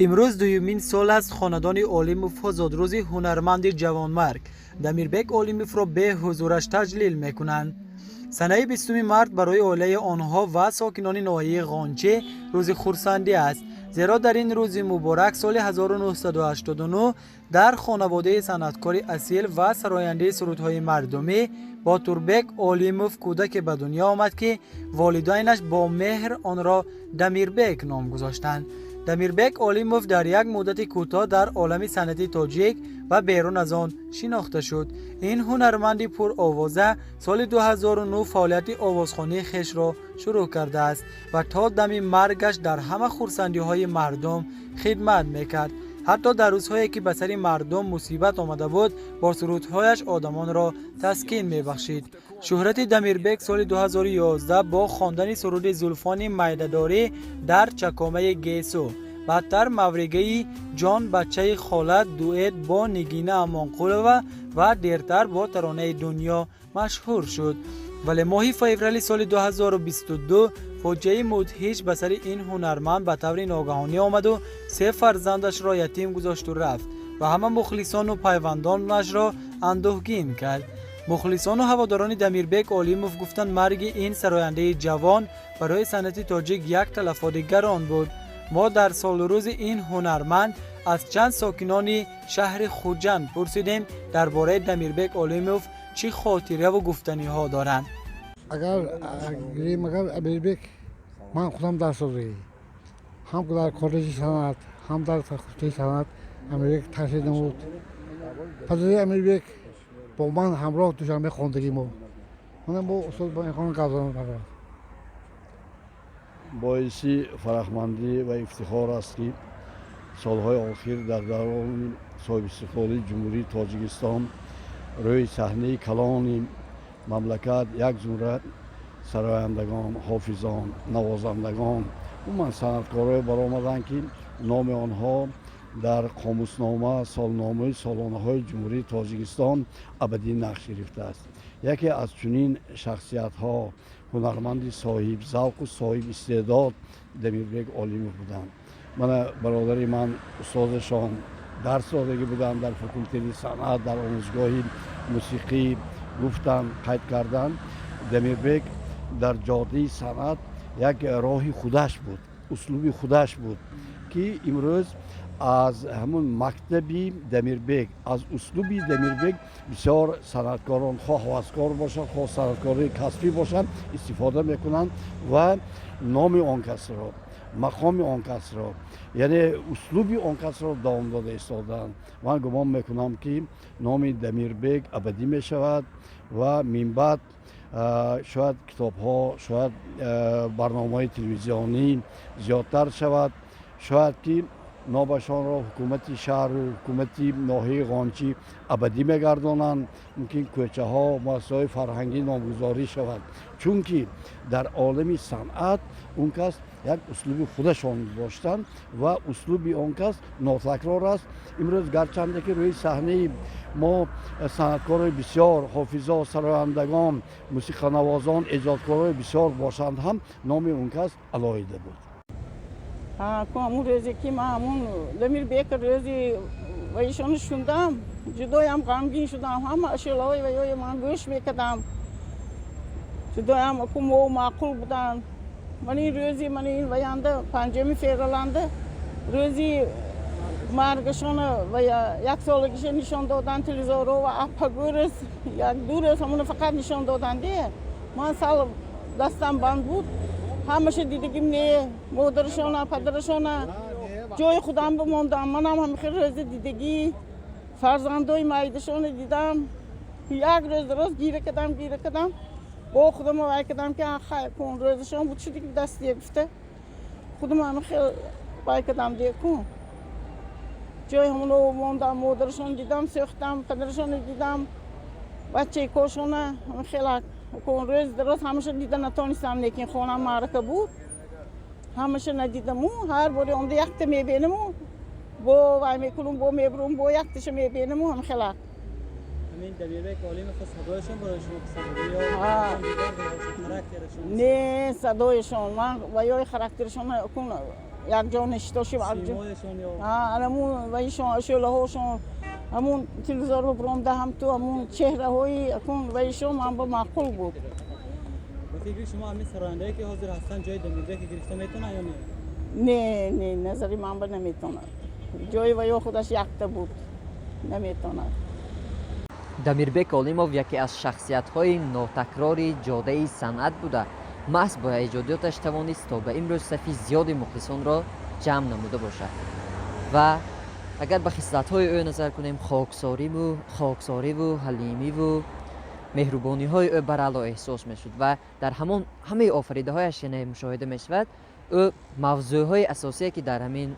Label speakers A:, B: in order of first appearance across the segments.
A: Имрӯз дуюмин сол аст, хонадони Олимовҳо зодрӯзи ҳунарманди ҷавонмарг Дамирбек Олимовро бе ҳузураш таҷлил мекунанд. Санаи 20 март барои оилаи онҳо ва сокинони ноҳияи Ғончӣ рӯзи хурсандӣ аст, зеро дар ин рӯзи муборак соли 1989 дар хонаводаи санъаткори асил ва сарояндаи сурудҳои мардумӣ Ботурбек Олимов кӯдаке ба дунё омад, ки волидайнаш бо меҳр онро Дамирбек ном гузоштанд. Дамирбек Олимов дар як муддати кӯтоҳ дар олами санъати тоҷик ва берун аз он шинохта шуд. Ин ҳунарманди пуровоза соли 2009 фаъолияти овозхонии хешро шурӯъ кардааст ва то дами маргаш дар ҳама хурсандиҳои мардум хидмат мекард. Ҳатто дар рӯзҳое, ки ба сари мардум мусибат омада буд, бо сурудҳояш одамонро таскин мебахшид. Шӯҳрати Дамирбек соли 2011 бо хондани суруди «Зулфони майдадорӣ» дар чакомаи гесу, баъдтар мавригаи «Ҷон бачаи хола» дуэт бо Нигина Амонқулова ва дертар бо таронаи «Дунё» машҳур шуд. Вале моҳи феврали соли 2022 фоҷиаи мудҳиш ба сари ин ҳунарманд ба таври ногаҳонӣ омаду се фарзандашро ятим гузошту рафт ва ҳама мухлисону пайвандонашро андӯҳгин кард. Мухлисону ҳаводорони Дамирбек Олимов гуфтанд, марги ин сарояндаи ҷавон барои санъати тоҷик як талафоти гарон буд. Мо дар солрӯзи ин ҳунарманд аз чанд сокинони шаҳри Хуҷанд пурсидем, дар бораи Дамирбек Олимов чӣ хотираву гуфтаниҳо доранд.
B: Агар гирем, агар Амирбек, ман худам дарс додагӣ, ҳам дар коллеҷи санъат, ҳам дар факултети санъат Амирбек таҳсил намуд. Падари Амирбек бо ман ҳамроҳ Душанбе хондагӣ мо. Манам бо устод Баихон гап.
C: Боиси фарахмандӣ ва ифтихор аст, ки солҳои охир дар даврони соҳибистиқлолии Ҷумҳурии Тоҷикистон рӯи саҳнаи калони мамлакат як зумра сарояндагон, ҳофизон, навозандагон, умуман санъаткорое баромаданд, ки номи онҳо дар қомуснома, солномаи солонаҳои Ҷумҳурии Тоҷикистон абадӣ нақш гирифтааст. Яке аз чунин шахсиятҳо, ҳунарманди соҳибзавқу соҳибистеъдод Дамирбек Олимов буданд. Мана бародари ман устозашон дарс додагӣ буданд дар факултети санъат, дар омӯзгоҳи мусиқӣ. Гуфтанд, қайд карданд, Дамирбек дар ҷодаи санъат як роҳи худаш буд, услуби худаш буд, ки имрӯз аз ҳамун мактаби Дамирбек, аз услуби Дамирбек бисёр санъаткорон, хоҳ ҳаваскор бошанд, хоҳ санъаткори касбӣ бошанд, истифода мекунанд ва номи он касро, мақоми он касро, яъне услуби он касро давом дода истодаанд. Ман гумон мекунам, ки номи Дамирбек абадӣ мешавад ва минбаъд шояд китобҳо, шояд барномаҳои телевизионӣ зиёдтар шавад, шояд ки номашонро ҳукумати шаҳру ҳукумати ноҳияи Ғончӣ абадӣ мегардонанд, мумкин кӯчаҳо, муассисаҳои фарҳангӣ номгузорӣ шавад, чунки дар олами санъат он кас як услуби худашон доштанд ва услуби он кас нотакрор аст. Имрӯз гарчанде ки рӯи саҳнаи мо санъаткорои бисёр, ҳофизо, сарояндагон, мусиқанавозон, эҷодкорои бисёр бошанд ҳам, номи он кас алоҳида буд.
D: Ҳамун рӯзе ки ман ҳамун Дамирбек рӯзи ваишону шундам, ҷудоям ғамгин шудам. Ҳама ашӯлаҳои ваёи ман гӯш мекардам, ҷудоям аку мо маъқул буданд. Ман ин рӯзи, ман ин ваянда, 5 февраланда, рӯзи маргашона ва як солагиша нишон додан телевизоро ва апагӯ рӯз, як ду рӯз ҳамуна фақат нишон доданд. Ман сал дастам банд буд, ҳамаша дидагим не, модарашона, падарашона ҷои худам бимондам. Манам ҳамихел рӯзи дидагӣ фарзандои майдашона дидам. Як рӯз рост гира кардам, гира кардам, бо худам вай кардам, ки хай кун, рӯзашон буд шуди дастия гуфта, худам ҳамихел вай кардам дия кун, ҷои ҳамоно мондам. Модарашон дидам, сӯхтам, падарашона дидам, бачаи кошона ҳамихела кун. Рӯз рост ҳамаша дида натонистам, лекин хонам маърака буд, ҳамаша надидаму. Ҳар бори омда якта мебинаму, бо вай мекунам, бо мебурам, бо якташа мебинаму, ҳамихела.
A: Ҳамин Дамирбек Олимов садояшон барои шумо писанд ё характерашон?
D: Не, садояшон ман ва ёи характерашон кун. Якҷо ништа-шим. Анамун ваишон, ашӯлаҳошон, ҳамун телевизорро биромда, ҳам ту ҳамун чеҳраҳои акун ваишон ман ба маъқул буд.
A: Ба фикри шумо, ҳамин сарояндае, ки ҳозир ҳастанд, ҷои Дамирбека гирифта метавонанд ё не?
D: Не, назари ман ба наметавонад. Ҷои ваё худаш якта буд, наметавонад.
E: Дамирбек Олимов яке аз шахсиятҳои нотакрори ҷодаи санъат буда, маҳз бо эҷодиёташ тавонист то ба имрӯз сафи зиёди мухлисонро ҷамъ намуда бошад. Ва агар ба хислатҳои ӯ назар кунем, хоксориву ҳалимиву меҳрубониҳои ӯ барало эҳсос мешуд ва дар ҳамон ҳамаи офаридаҳояш, яъне, мушоҳида мешавад. Ӯ мавзӯъҳои асосие, ки дар ҳамин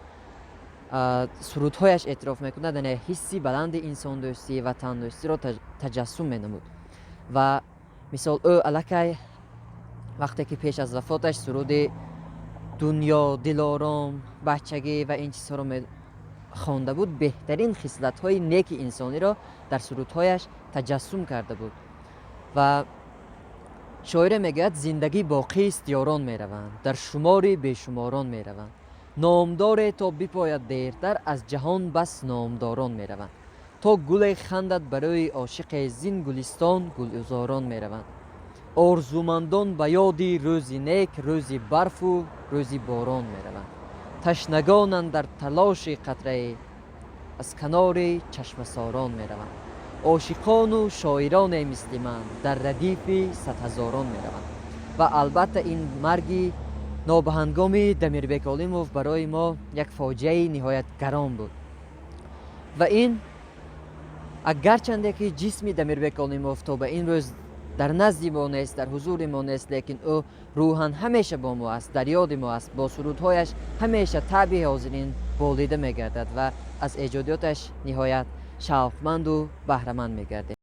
E: сурудҳояш эътироф мекунад, яъне ҳисси баланди инсондӯстӣ, ватандӯстиро таҷассум менамуд. Ва мисол, ӯ аллакай вақте ки пеш аз вафоташ суруди «Дунё», «Дилором», «Бачагӣ» ва ин чизҳоро хонда буд, беҳтарин хислатҳои неки инсониро дар сурудҳояш таҷассум карда буд. Ва шоире мегӯяд: «Зиндагӣ боқист, ёрон мераванд, дар шумори бешуморон мераванд. Номдоре то бипояд дертар, аз ҷаҳон бас номдорон мераванд. То гуле хандад барои ошиқе, зин гулистон гулузорон мераванд. Орзумандон ба ёди рӯзи нек, рӯзи барфу рӯзи борон мераванд. Ташнагонанд дар талоши қатрае, аз канори чашмасорон мераванд. Ошиқону шоироне мисли ман дар радифи садҳазорон мераванд». Ва албатта, ин марги нобаҳангоми Дамирбек Олимов барои мо як фоҷиаи ниҳоят гарон буд. Ва ин агарчанде ки ҷисми Дамирбек Олимов то ба ин рӯз дар назди мо нест, дар ҳузури мо нест, лекин ӯ рӯҳан ҳамеша бо мо аст, дар ёди мо аст, бо сурудҳояш ҳамеша таъби ҳозирин болида мегардад ва аз эҷодиёташ ниҳоят шавқманду баҳраманд мегардем.